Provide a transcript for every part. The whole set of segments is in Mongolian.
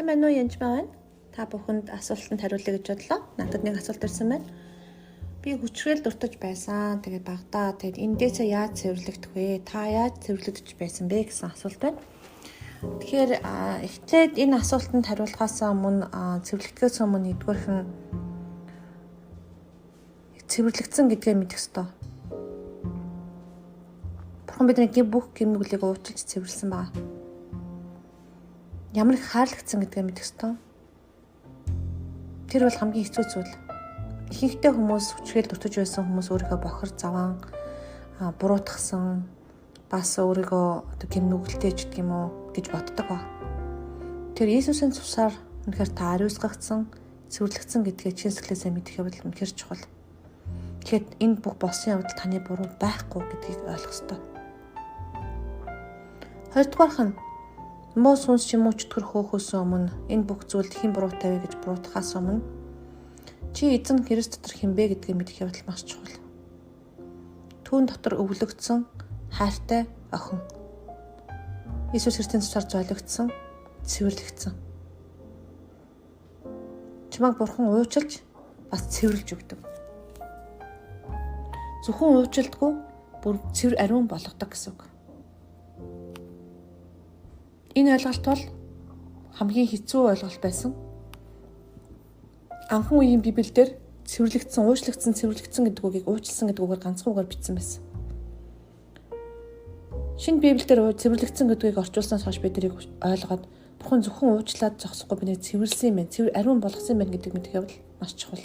Сайн байна уу, Янжмаа байна. Та бүхэнд асуултанд хариулъя гэж бодлоо. Надад нэг асуулт ирсэн байна. Би хүчрэл дуртаж байсан. Тэгээд багадаа тэгээд эндээсээ яаж цэвэрлэгдэх вэ? Та яаж цэвэрлэгдэж байсан бэ гэсэн асуулт байна. Тэгэхээр эхлээд энэ асуултанд хариулахаас өмнө цэвэрлэгдэхээс өмнө нэгдүгээрх нь цэвэрлэгдсэн гэдгээ мэдэх ёстой. Бурхан бидний бүх гэм нүглийг уучлж цэвэрлсэн байна. Ямар их хаарлагдсан гэдгээ мэдэх ёстой. Тэр бол хамгийн хэцүү зүйл. Ихэнхдээ хүмүүс хүчрхийлэл дуртаж байсан хүмүүс өөрийгөө бохир заван буруутгасан, бас өөрийгөө одоо гэм нүгэлтэй ч гэдэг юм уу гэж боддог ба. Тэр Иесусийн цусаар үнэхээр та ариусгагдсан, цэвэрлэгдсэн гэдгээ чин сэтгэлээсээ мэдэх явдал үнэхээр чухал. Тэгэхээр энэ бүх болсон явдал таны буруу байхгүй гэдгийг ойлгох ёстой. Хоёрдугаарх нь муу сүнс ч юм уу чөтгөр хөөхөөс өмнө энэ бүх зүйлд хэн буруутай вэ гэж буруутгахаас өмнө чи эзэн Христ дотор хэн бэ гэдгийг мэдэх явдал маш чухал. Түүн дотор өвлөгдсөн хайртай охин. Иесус Христийн цусаар зойлогдсон, цэвэрлэгдсэн. Чамайг Бурхан уучлж бас цэвэрлж өгдөг. Зөвхөн уучлдаггүй, бүр цэвэр ариун болгодог гэсэн үг. Энэ ойлголт бол хамгийн хэцүү ойлголт байсан. Анхан үеийн Библиэлд цэвэрлэгдсэн, уучлагдсан, цэвэрлэгдсэн гэдэг үгийг уучлсан гэдэг үгээр ганцхан үгээр бичсэн байсан. Шинэ Библиэлд цэвэрлэгдсэн гэдгийг орчуулснаас хойш бид тэрийг ойлгоод Бурхан зөвхөн уучлаад зогсохгүй биднийг цэвэрлсэн юм байна, цэвэр ариун болгосон юм байна гэдгийг мэдэх явдал маш чухал.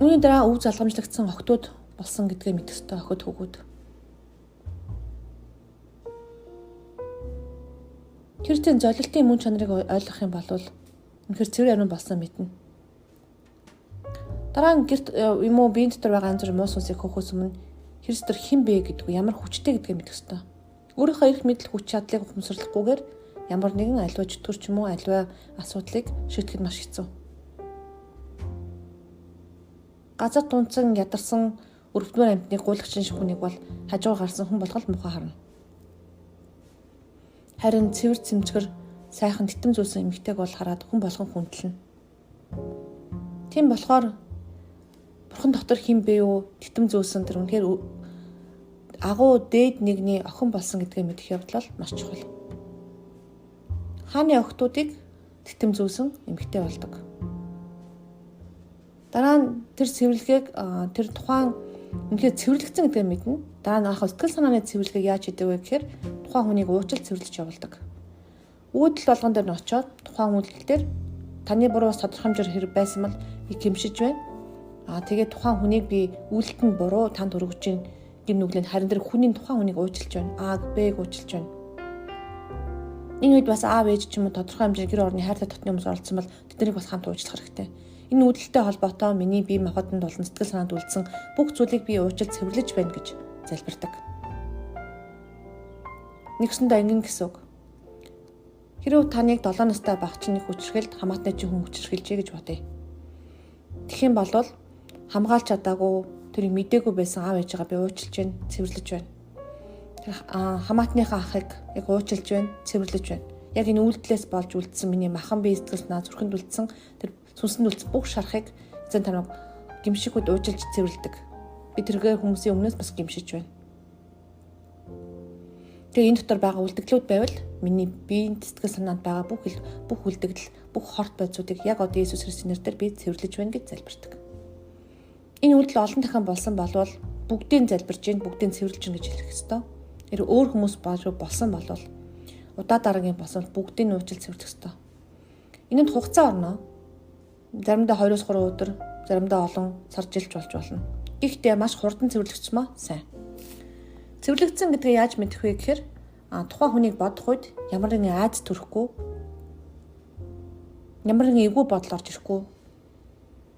Үүний дараа өв залгамжлагдсан охтууд болсон гэдгээ мэдэх ёстой, охид хөвгүүд. Христийн золилтын мөн чанарыг ойлгох юм бол үнэхээр цэвэр ариун болсон мэднэ. Дараа нь гэрт юм уу биеийн дотор байгаа янз бүрийн муу сүнсийг хөөхөөс өмнө Христ дотор хэн бэ гэдгүү, ямар хүчтэй гэдгээ мэдэх ёстой. Өөрийнхөө эрх мэдэл хүч чадлыг ухамсарлахгүйгээр ямар нэгэн аливаа чөтгөр ч юм уу аливаа асуудлыг шийдэхэд маш хэцүү. Газар тунцан ядарсан өрөвдмөр амьтныг гуйлагчин шиг хүнийг бол хажуугаар гарсан хүн болгол муухай харна. Харин цэвэр цэмцгэр сайхан титэм зүүсэн эмэгтэйг бол хараад хүн болгон хүндлэнэ. Тийм болохоор Бурхан дотор хэн бэ юу титэм зүүсэн тэр үнэхээр агуу дээд нэгний охин болсон гэдгээ мэдэх явдал бол маш чухал. Хааны охтуудыг титэм зүүсэн эмэгтэй болдог. Дараа нь тэр цэвэрлэгийг тэр тухайн үнэхээр цэвэрлэгдсэн гэдгээ мэднэ. Дараа нь анх сэтгэл санааны цэвэрлэгийг яаж хийдэг вэ гэхээр тухайн хүнийг уучлал цэвэрлэж явуулдаг. Үүдэл болгон дээр нь очиод тухайн үйлдэл дээр таны буруу бас тодорхой хэмжээр хэрэг байсан бол би гэмшиж байна. Тэгээд тухайн хүнийг би үйлдэлт нь буруу танд өргөж чинь гэм нүглэн харин тэр хүний тухайн хүнийг уучлж байна. А, Б-г уучлж байна. Энэ үед бас аав ээж ч юм уу тодорхой хэмжээний гэр орны хайртай дотны хүмүүс оролцсон бол тэднийг бас хамт уучлах хэрэгтэй. Энэ үүдэлтэй холбоотой миний бие махбодонд болон сэтгэл санаанд үлдсэн бүх зүйлийг би уучлж цэвэрлэж байна гэж залбирдаг. Нэгсэндээ ингэн гэсэн үг. Хэрвээ таныг 7 настай баг чинь нэг хүчрхэлд хамаатны чинь хүн хүчрхэлжээ гэж бодъё. Тэгэх юм бол хамгаалж чадаагүй, тэрийг мдээгүй байсан аав ээжигээ би уучлж байна, цэвэрлэж байна. Тэр хамаатныхаа ахыг яг уучлж байна, цэвэрлэж байна. Яг энэ үйлдэлээс болж үлдсэн миний махан бие сэтгэл санаа зүрхэнд үлдсэн тэр сүнсэнд үлдсэн бүх шарахыг эзэн таныг гимшигүүд уучлж цэвэрлэдэг. Би тэргээр хүмүүсийн өмнөөс бас гимшиж байна. Тэгээ энэ дотор байгаа үлдэгдлүүд байвал миний биеийн сэтгэл санаанд байгаа бүх үлдэгдэл, бүх хорт бодисуудыг яг одоо Иесус Христосийн нэрээр би цэвэрлэж байна гэж залбирдаг. Энэ үйлдэл олон дахин болсон болвол бүгдийг залбирж гин, бүгдийг цэвэрлэж гин гэж хэлэх ёстой. Тэр өөр хүмүүс болсон болвол удаа дараагийн болсон бүгдийг уучлал цэвэрлэх ёстой. Энэнд хугацаа орно. Заримдаа 2-3 өдөр, заримдаа олон сар жилч болж болно. Гэхдээ маш хурдан цэвэрлэгдсэн сайн. Цэвэрлэгдсэн гэдгээ яаж мэдэх вэ гэхээр тухайн хүнийг бодох үед ямар нэгэн айдас төрөхгүй, ямар нэгэн эвгүй бодол орж ирэхгүй.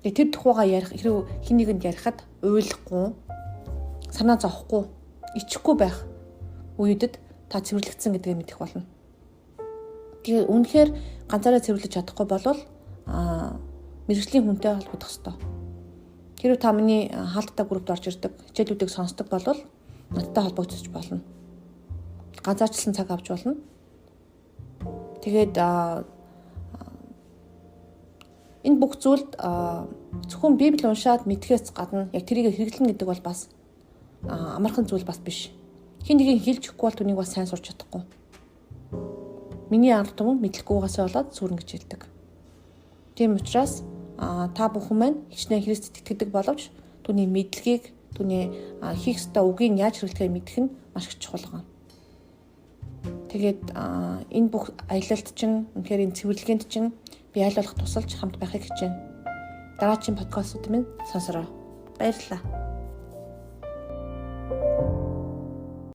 Тэр тухайгаа ярих хэрэг хин нэгэнд ярихад уйлахгүй, санаа зовхгүй, ичихгүй байх үедэд та цэвэрлэгдсэн гэдгээ мэдэх болно. Тэгээ үнэхээр ганцаараа цэвэрлэж чадахгүй болвол мэргэжлийн хүнтэй холбогдох ёстой. Хэрвээ та миний хаалттай группт орж ирдэг, хичээлүүдийг сонсдог болвол надтай холбогдож болно. Ганцаарчлан цаг авч болно. Тэгээд энэ бүх зүйлд зөвхөн Библи уншаад мэдхээс гадна яг тэрийг хэрэглэнэ гэдэг бол бас амархан зүйл бас биш. Хин нэгэн хэлж өгөхгүй бол түүнийг бас сайн сурч чадахгүй. Миний ард түмэн мэдлэггүйгээсээ болоод сүрнэ гэж хэлдэг. Тийм учраас та бүхэн маань хичнээн Христэд итгэдэг боловч түүний мэдлэгийг, түүний хийх ёстой үгийг яаж хэрэглэхээ мэдэх нь маш их чухал байгаа. Тэгээд энэ бүх аялалд чинь, үнэхээр энэ цэвэрлэгээнд чинь би аль болох тусалж хамт байхыг хичээнэ. Дараагийн подкастууд минь сонсороо. Баярлалаа.